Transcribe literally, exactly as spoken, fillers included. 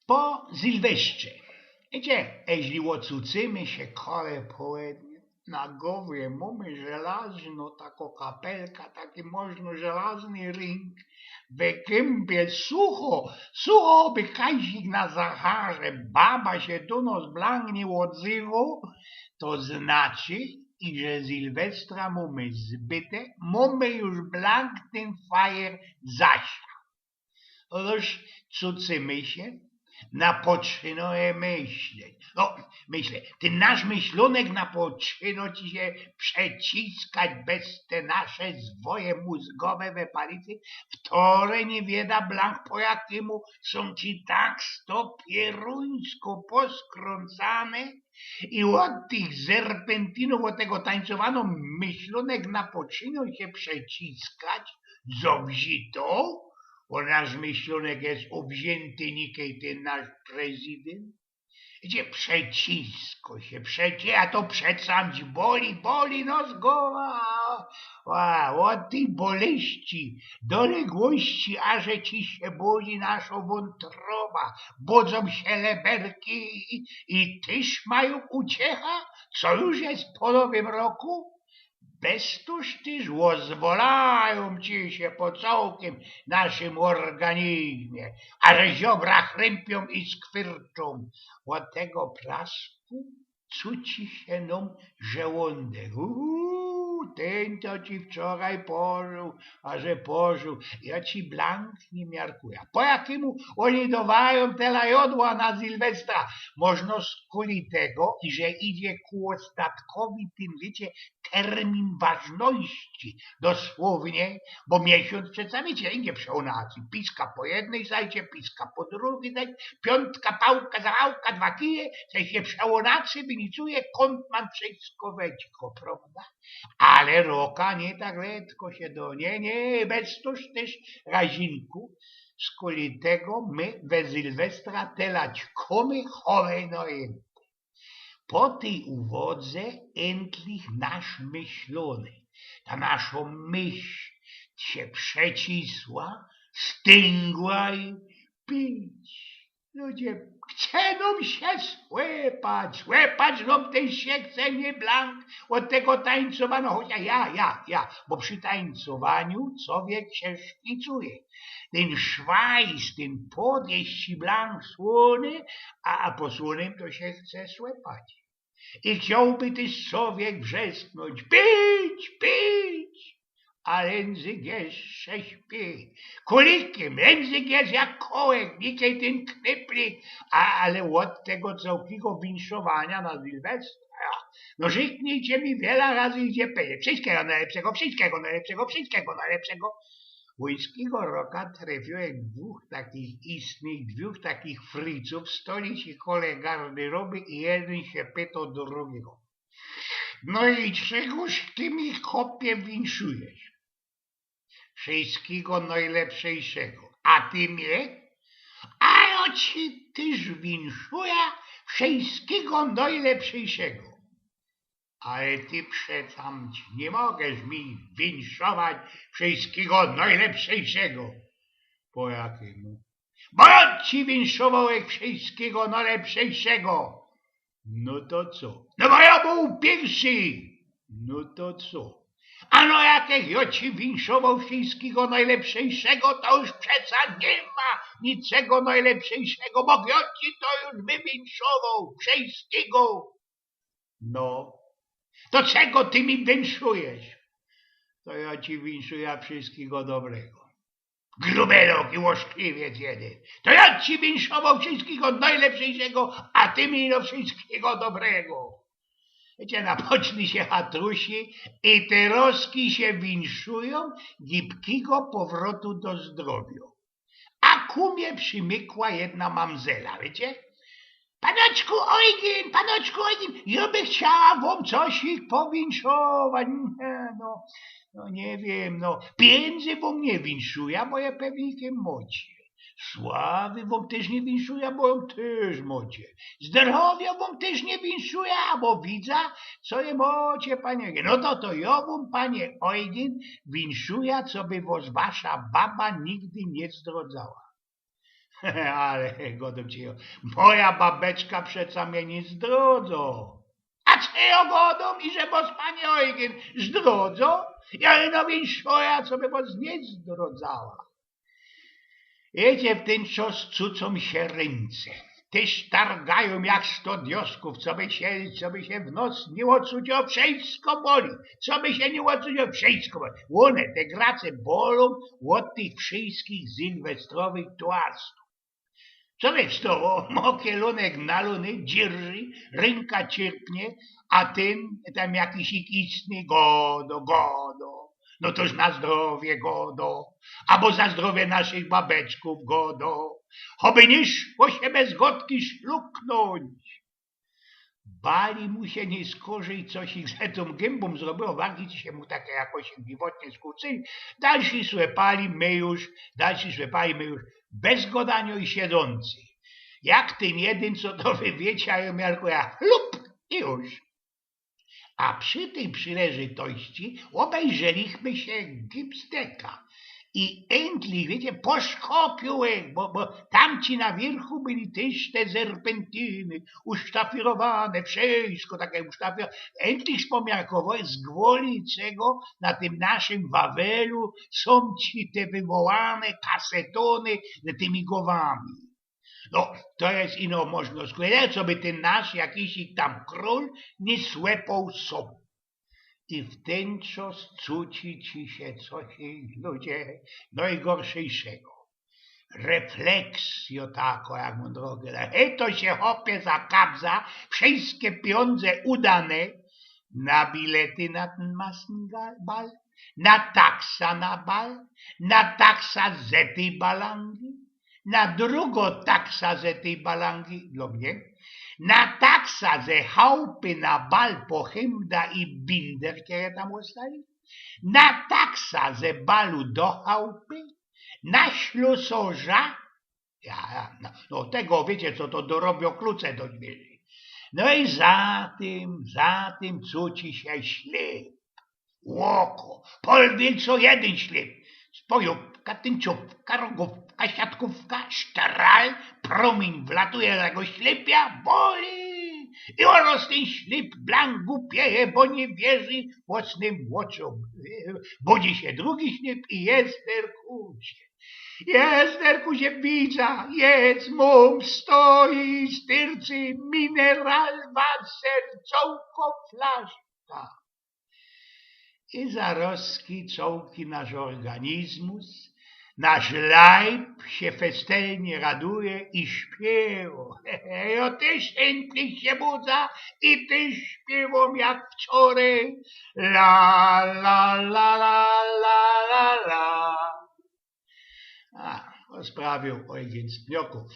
Po Sylwestrze. Wiycie, jeźli ôcucymy sie kole połednie, na gowie mōmy żelazno, tako kapelka, taki możno żelazny ring, we kępie sucho, sucho, by kajsik na zacharze, baba sie do nos blank niy ôdzywoł, to znaczy, iże Sylwestra mōmy zbyte, mōmy już blank tyn fajer za sia. Ôż cucymy sie, napoczynōmy myśleć. No, myślę, tyn nasz myślōnek napoczynŏ ci sie przeciskać bez te nasze zwoje mōzgowe we palicy, wtore niy wieda blank po jakimu sōm ci tak stopieruńsko poskrōncane i ôd tych serpentinōw, ôd tego tańcowaniŏ myślōnek napoczynŏ sie przeciskać, co wzić to, bo nasz myślōnek je ôwziynty, nikej tyn nasz prezydynt. Idzie, przeciskŏ sie, przecie, a to przecamć boli, boli nos gowa. Ła, ôd tyj boleści, doległości, aże ci sie budzi naszŏ wōntroba, budzōm sie leberki i, i tyż majōm uciecha, co już je po nowym roku? Bez to tyż ôzwolajōm ci sie po cołkym naszym ôrganizmie, ale ziobra chrympiōm i skwyrczōm ôd tego plasku, cuci sie nōm żołōndek. Uuu, tyn to ci wczoraj pożōł, a że pożōł, jŏ ci blank niy miarkujã. Po jakimu ôni dŏwajōm tela jŏdła na Sylwestra? Możno skuli tego, iże idzie ku ôstatkowi tyn, wiycie, termin ważności, dosłownie, bo miesiōnc przecã, wiycie, idzie przełōnacyjŏ, piska po jednyj zajdzie, piska po drugyj zajdzie, piōntka, pałka, zawałka, dwa kije, co sie przełōnacyjŏ, wynicuje, kōnd mam wszystko we cicho, prŏwda? Ale roka niy tak letko sie do, niy, niy, bez to tyż, Razinku, skuli tego my we Sylwestra tela ćkōmy, chowajno im. Po tyj uwodze endlich nasz myślōnek, ta naszŏ myśl sie przecisła, styngła i pić. Ludzie, chce nōm sie słepać, słepać nōm tyż sie chce, niy blank ôd tego tańcowaniŏ, choć jŏ, jŏ, jŏ, bo przi tańcowaniu cowiek sie szwicuje. Tyn szwajs, tyn pōd je ci blank słōny, a, a po słōnym to sie chce słepać. I chciołby tyż cowiek wrzesknōńć: „Pić, pić!” A jynzyk jeszcze śpi. Kulikim, jynzyk je jak kołek, nikej tyn knyplik, a, ale ôd tego cołkigo winszowaniŏ na Sylwestra. No, rzyknijcie mi, wiela razy idzie powiedzieć: „Wszystkigo nojlepszego, wszystkigo nojlepszego, wszystkigo nojlepszego”. Łōńskigo roka trefiyłech dwōch takich istnych, dwōch takich fricōw, stali sie kole gardyroby i jedyn sie pytoł drugigo: „No i czegōż ty mi, chopie, winszujesz?” „Wszystkigo nojlepszejszego. A ty mie?” „A jŏ ci tyż winszujã wszystkigo nojlepszejszego.” „Ale ty przecamć niy możysz mi winszować wszystkigo nojlepszejszego.” „Po jakimu?” „Bo jŏ ci winszowołech wszystkigo nojlepszejszego.” „No to co?” „No bo jŏ bōł piyrszy.” „No to co?” „A no, jak jŏ ci winszowoł wszystkigo nojlepszejszego, to już przeca niy ma niczego nojlepszejszego, bo jŏ ci to już wywinszowoł wszystkigo.” „No, to czego ty mi winszujesz?” „To jŏ ci winszujã wszystkigo dobrego.” „Grubelok i ôszkliwiec jedyn. To jŏ ci winszowoł wszystkigo nojlepszejszego, a ty mi no wszystkigo dobrego.” Wiycie, napocli sie chatusi i te roski sie winszujōm gibkigo powrotu do zdrowiŏ. A ku mie przimykła jedna mamzela, wiycie? „Panoczku Ojgyn, panoczku Ojgyn, jŏ bych chciała wōm cosik powinszować.” „Nie, no, no niy wiym, no, pijynzy wōm niy winszujã, bo je pewnie mocie. Sławy wōm tyż niy winszujã, bo jã tyż mocie. Zdrowiŏ wōm tyż niy winszujã, bo widza, co je mocie, panie Ojgyn.” „No to, to jŏ wōm, panie Ojgyn, winszujã, coby wŏs wasza baba nigdy niy zdrŏdzała.” Ale godōm ci jo, moja babeczka przeca mie niy zdrōdzŏ. A co jo godōm, iże wŏs, panie Eugen, zdrōdzŏ? Ja ino wiynszŏ, co by wŏs niy zdrōdzała. Wiycie, w tyn czŏs cucōm sie rynce. Tyż targajōm jak sto dioskōw, co by sie, co by sie w nos niy ôcuciło, wszysko boli. Co by sie niy ôcuciło, wszysko boli. Ône, te grace bolōm ôd tych wszyskich sylwestrowych toastōw. Co by wstŏwŏ, mokielōnek nalōny, dzierży, rynka cierpnie, a tyn tam jakiś istny godŏ, godŏ. No toż na zdrowie godŏ, abo za zdrowie naszych babeczkōw godŏ. Choby niy szło sie bez godki szluknōńć. Bali mu sie niy skorzyj, co sie z tōm gymba zrobiło, wargi ci sie mu take jakoś wilgotnie skłōciyły. Dalszy słepali my już, dalszy słepali my już, bez godaniŏ i siedōncy. Jak tyn jedyn, co to wywieciajōm, ja tylko ja, chlup, i już. A przi tyj przileżytości ôbejrzeliśmy sie Gipsdeka. I endlich, wiycie, poszkopiōł, bo, bo tam ci na wiyrchu byli tyż te serpentyny, usztafirowane, wszysko take usztafirowane. Endlich spōmiarkowŏ, z gwoli czego na tym naszym Wawelu sōm ci te wywołane kasetōny z tymi głowami. No, to je ino możność, ale co by tyn nasz jakiś tam krōl niy słepnōł sōm. I w tyn czŏs cuci ci sie coś, ludzie, nojgorszyjszego. Refleksjŏ takŏ, jak mōn drogi, ale hej, to sie chopie za kabza, wszyjske pijōndze udane na bilety na tyn masny bal, na taksa na bal, na taksa ze tyj balangi, na drugŏ taksa ze tyj balangi, dlŏ mie, na taksa ze chałpy na bal po hymda i binder, kere tam ôstali, na taksa ze balu do chałpy, na ślusŏrza. Ja, ja, no, no tego, wiycie co, to dorobiōm klucze do dźwiyrzy. No i za tym, za tym cuci sie ślyp. Ôko, pol wilco jedyn ślyp. Spojōbka, tyńczōwka, rogōwka, siatkōwka, sztral, prōmiyń wlatuje do tego ślypia, boli. I ôroz tyn ślyp blank gupieje, bo niy wierzi własnym ôczōm. Budzi sie drugi ślyp i je, sterkusie. Je, sterkusie, widza, jedz, mōm, stoi, styrcy, mineral water, cołkŏ flaszka. I zarŏzki cołki nasz ôrganizmus, nasz lajp sie festelnie raduje i śpiywŏ. Jŏ tyż endlich sie budza i tyż śpiywōm jak wczorej. La, la, la, la, la, la. A, ôsprawiōm Eugen z Pniokōw.